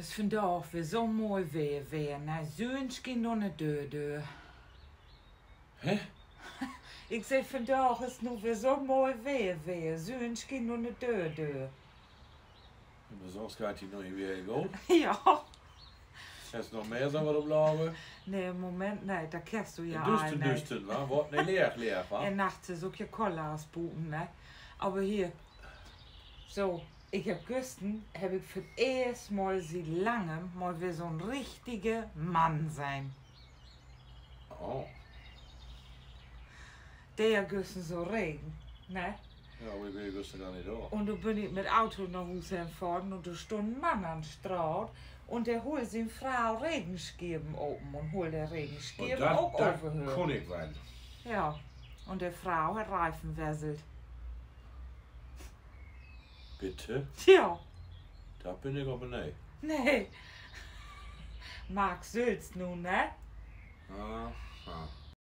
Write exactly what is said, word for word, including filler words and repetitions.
Is vandaag weer so moi Weer weer, ne? Sünn schient dör de Döör. Hä? Ik segg, vandaag is nu weer so moi Weer weer, Sünn schient dör de Döör. Aver sünst geiht di nu weer goot. Ja. Hest noch mehr so wat op Lager? Nee, Moment, nee, dat kennst du ja. Düüstern, düüstern, wa? Word, nee, leeg, leeg, wa? Nachts is ok ja koller as buten, ne? Aver hier, so, ik heff güstern, heff ik för't eerst Mal siet lange mal weer so'n richtige Mann sehn. De ja güstern so regen, ne? Un do bün ik mit Auto na Huus hen fohren un do stunn en Mann an Straat un de holl sien Fro Regenschirm open un holl de Regenschirm ok over hör. Ja, un de Fro hett Reifen wesselt. Bitte? Tja. Dat bün ik aver nee. Nee. Mark sülvst nu, ne?